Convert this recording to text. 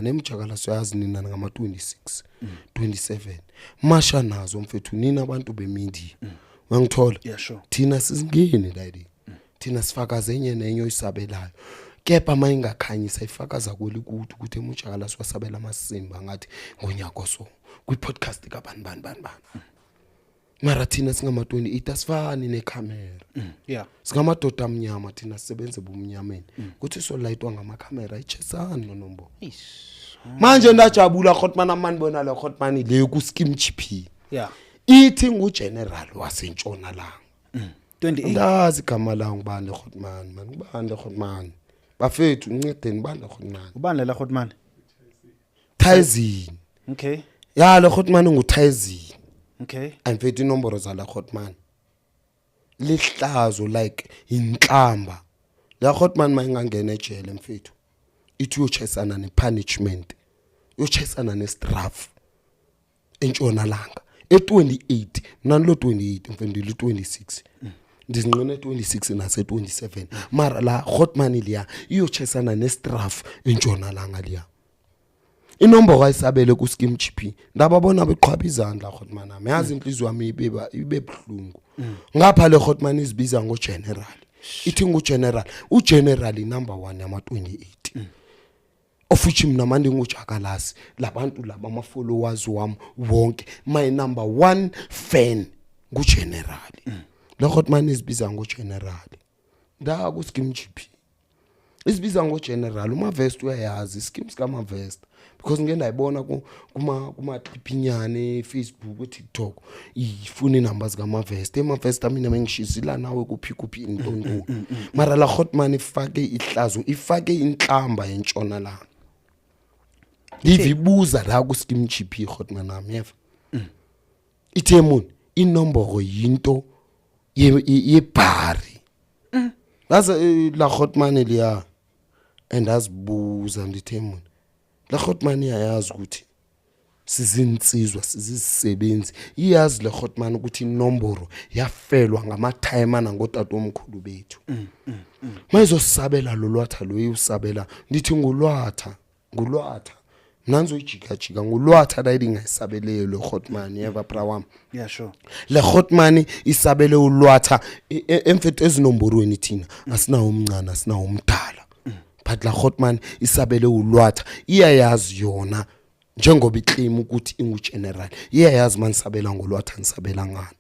Nemjakala siyazi nina ngama 26, 27 masha nazo mfethu, nina abantu bemedia, wangithola? Yeah, sure. Thina sizingeni la, thina sifakaze enye nenye oyisabelayo, kepha mayingakhanyisa ifakaza kwelikuthi ukuthi emujakala siwasabela amasimba ngathi ngonyaka so kwi-podcast kabani bani bani bani. Mara thina singama-28, asifani nekhamera. Singamadoda amnyama thina, sisebenze bumnyameni kuthi solayitwa ngamakhamera ichesani nonombo. Manje ndajabula hotman amani bona le hotman le ku-Skeem GP. Ithi ngugeneral wasentshonalanga. 28. Ndazi igama lawo, ngubani le hotman man? Ngubani le hotman bafethu? Ncedeni, ngubani le hotman? Ubani lela hotman? Tyson. Ya, le hotman nguTyson. Amfethu, inomboro zala hotman lihlazo, like inhlamba. La hotman mayingangena ejele mfethu, ithi uyochayisana nepunishment, uyochayisana nestraf entshonalanga e28. Mina lo 28 mfethu, 26 ndizinqine, 26 nase 27, mara la hotman liya iyochayisana nestraf entshonalanga liya. Inomboro ayisabele ku-Skeem GP, ndababona beqhwaba izandla hotman ami. Yazi inhliziyo yami ibe buhlungu ngapha. Le hotman izibiza ngogeneral, ithi ngugeneral, ugeneral number 1 yama-28, of which mina manje ngujakalasi labantu laba, ama-followers wami wonke, my number one fan ngugeneral. Le hotman izibiza ngogeneral nda ku-Skeem GP, isibiza ngogeneral uMavest. Uyayazi iskim sikaMavest because ngike ndayibona kuma-clipinyane e-Facebook, e-TikTok, ifuna inamba zikaMavest. EMavest mina mengishisila nawe kuphi kuphi intontoni, mara la hotman ifake ihlazo, ifake inhlamba entshonalanga. Livibuza la ku-Skeem GP hotman nami yeva ithe muni inomboro yinto yebhari laze la hotman liya. And azibuza ndithe muni la hotman iyayazi ukuthi sizinsizwa, sizisebenzi. Iyazi le hotman ukuthi inomboro yafelwa ngamathayima nangotata omkhulu bethu. Mayizosabela lo lwatha lo, usabela ndithi ngulwatha, ngulwatha mna ndizoyijikajika ngulwatha la ingayisabeleyo le hotman yeva, bra wami. Yeah, sure. Le hotman isabele ulwatha emfethu ezinomborweni. Thina asinawo umncane, asinawo umdala, but la hotman isabele ulwatha. Iyayazi yona njengoba iclaim ukuthi ingugeneral, iyayazi manisabela ngolwatha nisabela ngani.